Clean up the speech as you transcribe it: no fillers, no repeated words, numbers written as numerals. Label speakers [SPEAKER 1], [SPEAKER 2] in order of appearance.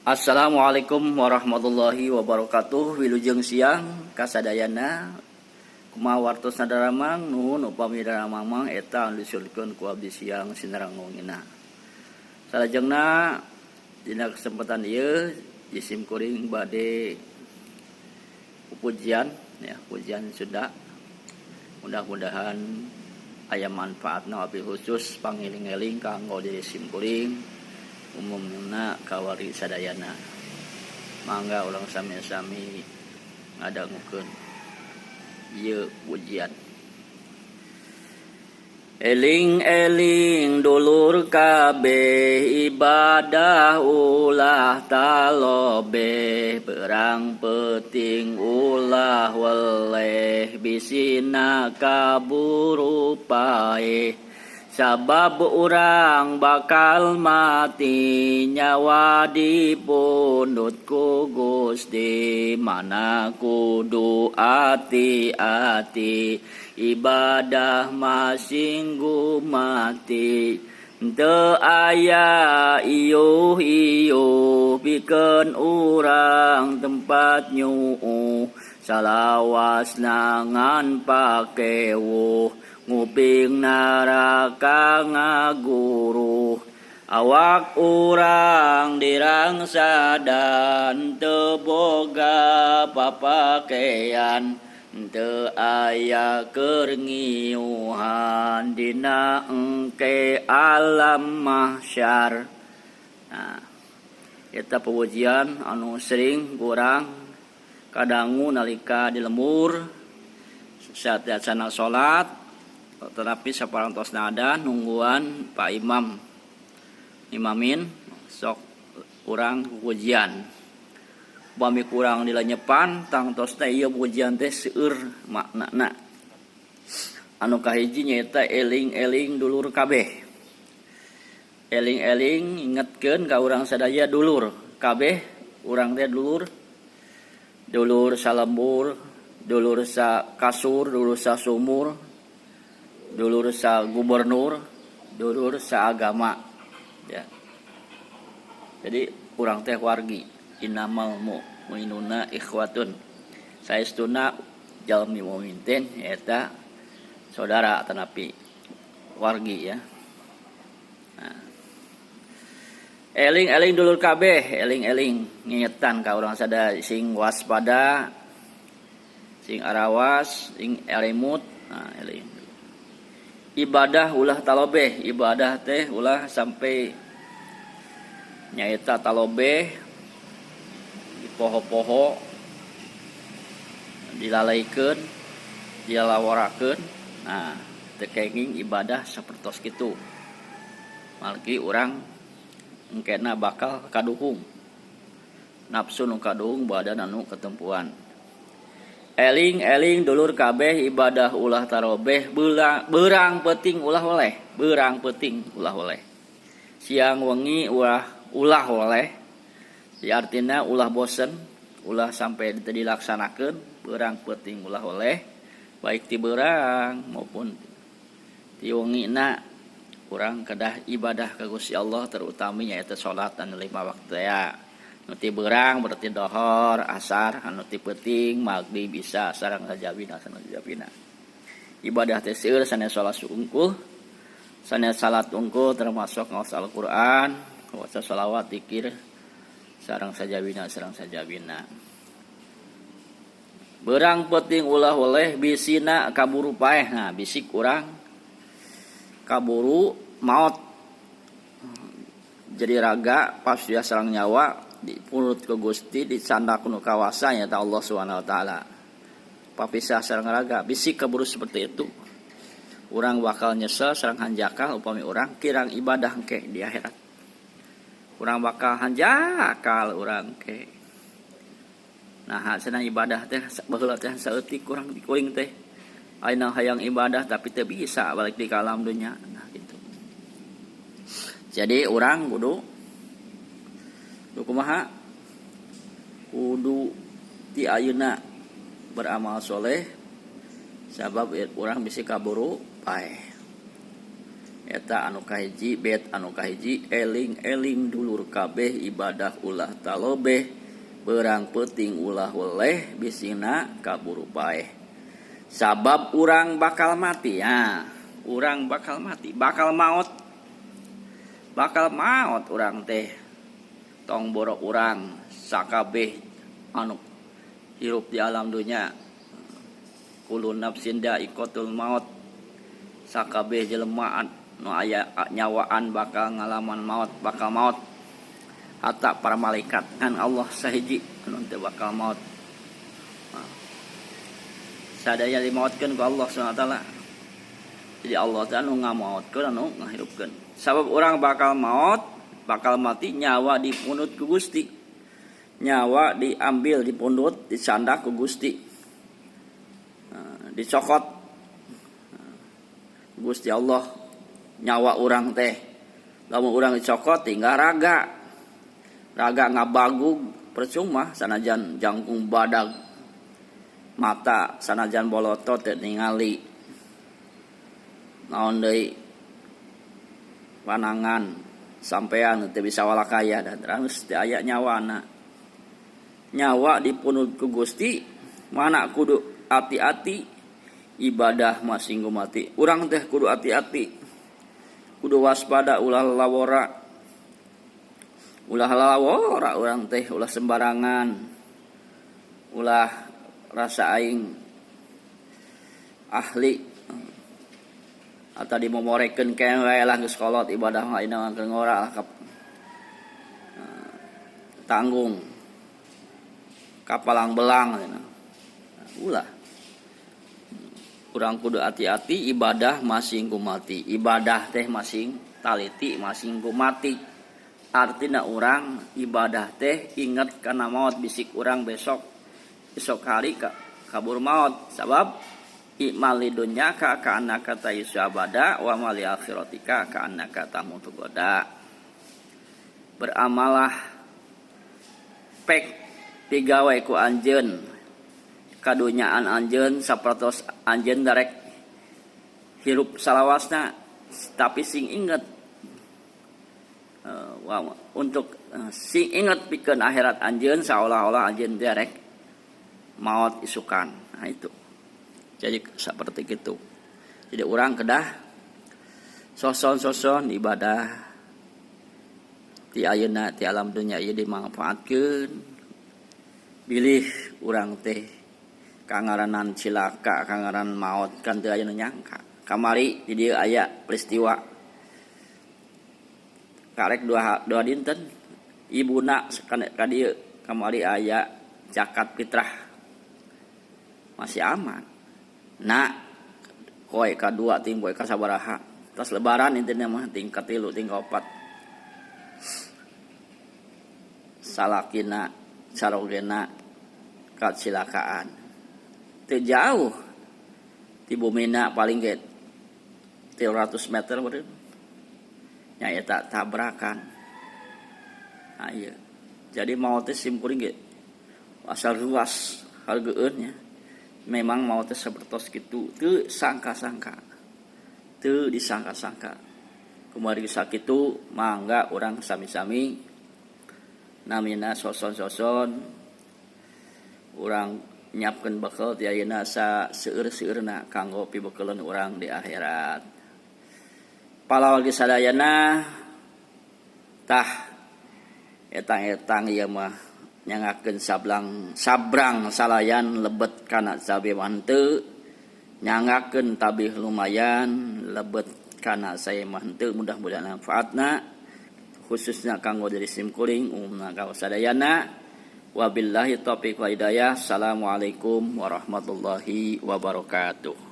[SPEAKER 1] Assalamualaikum warahmatullahi wabarakatuh. Wilujeng siang kasadayana. Kumaha wartosna daramang? Nuhun upami daramang mang eta anu disuhunkeun ku abdi siang sinareng wengina. Salajengna dina kesempatan ieu jisim kuring bade pujian ya, pujian Sunda. Mudah-mudahan aya manfaatna, wabil khusus pangiling-eling kanggo diri sim kuring, umumna kawari sadayana. Mangga urang sami-sami ngadangukeun ieu pujian. Eling-eling dulur kabeh, ibadah ulah talobeh, berang peuting ulah weleh, bisina kaburu paeh. Sabab urang bakal mati, nyawa dipundut ku Gusti, mana kudu ati-ati, ibadah masing gumati. Teu aya iyuh-iyuh pikeun urang tempat nyuuh, salawasna ngan pakewuh, nguping naraka ngaguruh. Awak urang dirangsadan, teu boga papakean, teu aya keur ngiuhan dina engke alam mahsyar. Nah, eta pujian anu sering kurang kadangu nalika di lembur saat sana salat, tetapi saparantos nada nungguan Pak Imam imamin sok urang pujian. Upami kurang dilenyepan tangtos teh ieu pujian teh seueur maknana. Anu kahiji nyaeta eling-eling dulur kabeh. Eling-eling ingetkeun ka urang sadaya dulur kabeh, urang teh dulur, dulur salembur, dulur sa kasur, dulur sa sumur, dulur sa gubernur, dulur sa agama ya. Jadi urang teh wargi, innamal mu'minuna ikhwatun. Saestuna jalmi mukmin teh nyaeta saudara atanapi wargi ya. Nah. Eling-eling dulur kabeh, eling-eling ngingetan ka urang sadaya sing waspada, sing arawas, sing elemut. Nah, eling. Ibadah ulah talobeh, ibadah teh ulah sampai nyaeta talobeh, dipoho-poho, dilalaikeun, dilalaworakeun. Nah, teu kenging ibadah sapertos kitu. Margi urang engkena bakal kaduhung. Nafsu nu kaduhung, badan anu ketempuan. Eling-eling dulur kabeh, ibadah ulah tarobeh, beurang peuting ulah weleh, beurang peuting ulah weleh. Siang wengi ulah ulah weleh. Di artina ulah bosen, ulah sampai teu dilaksanakeun, beurang peuting ulah weleh, baik ti beurang maupun ti wengina urang kedah ibadah ka Gusti Allah, terutama nyaeta salat anu 5 waktu ya. Nu ti beurang berarti dohor, asar, anu ti peuting maghrib bisa sareng sajabina sareng sajabina. Ibadah teh seueur sanes salat unggul, sanes salat unggul termasuk ngaos Al-Qur'an, waca selawat, zikir sareng sajabina sareng sajabina. Beurang peuting ulah weleh bisina kaburu paeh. Nah, bisik urang kaburu maot. Jadi raga pas dia sareng nyawa dipundut ke Gusti, dicandak nu kawasa nyaeta Allah Subhanahu wa taala. Papisah sareng raga, bisik kaburu seperti itu. Urang bakal nyesel sareng hanjakal upami urang kirang ibadah engke di akhirat. Urang bakal hanjakal urang ke. Nah, cenah ibadah teh baheula teh saeutik kurang dikuring teh. Ayeuna hayang ibadah tapi teu bisa balik di alam dunya. Nah, gitu. Jadi urang kudu kumaha? Kudu ti ayeuna beramal soleh, sabab urang bisi kaburu paeh. Eta anu kahiji bet anu kahiji eling-eling dulur kabeh ibadah ulah talobeh beurang peuting ulah weleh bisina kaburu paeh. Sabab urang bakal mati ya, urang bakal mati, bakal maot. Bakal maot urang teh. Tong borok urang sakabeh anu hirup di alam dunya. Kullu nafsin dha'iqatul maut. Sakabeh jelema nu aya nyawaan bakal ngalaman maut, bakal maut. Hatta para malaikat kan Allah sahiji anu teu bakal maut. Sadaya dimautkeun ku Allah Subhanahu wa taala. Jadi Allah teh anu ngamaotkeun anu ngahirupkeun. Sabab urang bakal maut, bakal mati nyawa dipundut ku Gusti. Nyawa diambil dipundut, dicandak ku Gusti. Dicokot Gusti Allah nyawa urang teh. Lamun urang dicokot tinggal raga. Raga ngabagug percuma sanajan jangkung badag. Mata sanajan bolotot teu ningali. Naon deui panangan sampean teu bisa walakaya dan terus teu aya nyawana. Nyawa dipunut ku Gusti, mana kudu hati-hati ibadah masing mati. Urang teh kudu hati-hati. Kudu waspada ulah lawora. Ulah lawora urang teh ulah sembarangan. Ulah rasa aing ahli atau dimomorekeun keneh wae lah geus kolot ibadah mah ayeuna mah keur ngora lah tanggung kapalang belang cenah. Ulah urang kudu hati-hati ibadah masing kumati. Ibadah teh masing taliti masing kumati. Artina urang ibadah teh inget kana maot bisik urang besok esok hari kabur maut. Sabab i'mal lidunya ka annaka ta'isyu abada wa ma li akhiratika ka annaka tamutu gada. Beramalah pek pigawe ku anjeun kadunyaan anjeun sapertos anjeun darek hirup salawasna, tapi sing inget untuk sing inget pikeun akhirat anjeun seolah-olah anjeun darek maot isukan. Nah itu. Jadi seperti itu. Jadi orang kedah soson-soson ibadah ti ayeuna ti alam dunya ieu dimanfaatkeun. Bilih urang teh kangaranan cilaka, kangaranan maot kan teu aya nu nyangka. Kamari di dieu aya peristiwa karek dua dinten ibuna ka dieu kamari aya zakat fitrah masih aman. Nah, koe ka dua ting poe ka sabaraha. Tas lebaran intinya mah ting ka tilu ting ka opat. Salakina sarogena kacilakaan. Teu jauh ti bumina paling ge 300 meter meureun. Nya eta tabrakan. Nah, ieu. Jadi maot teh sim kuring ge asal ruas hargeun nya. Memang maot teh sapertos kitu teu sangka-sangka. Teu disangka-sangka. Kumargi sakitu mangga urang sami-sami namina soson-soson urang nyiapkeun bekal ti ayeuna sa seueur-seueurna kanggo pibekeleun urang di akhirat. Palawagi sadayana tah etang-etang ieu mah nyangakeun sabrang salayan lebet kana cabe mah henteu, nyangakeun tabih lumayan lebet kana sae mah henteu. Mudah-mudahan manfaatna khususnya kanggo diri sim kuring umumna ka sadayana. Wabillahi taufiq wal hidayah. Assalamualaikum warahmatullahi wabarakatuh.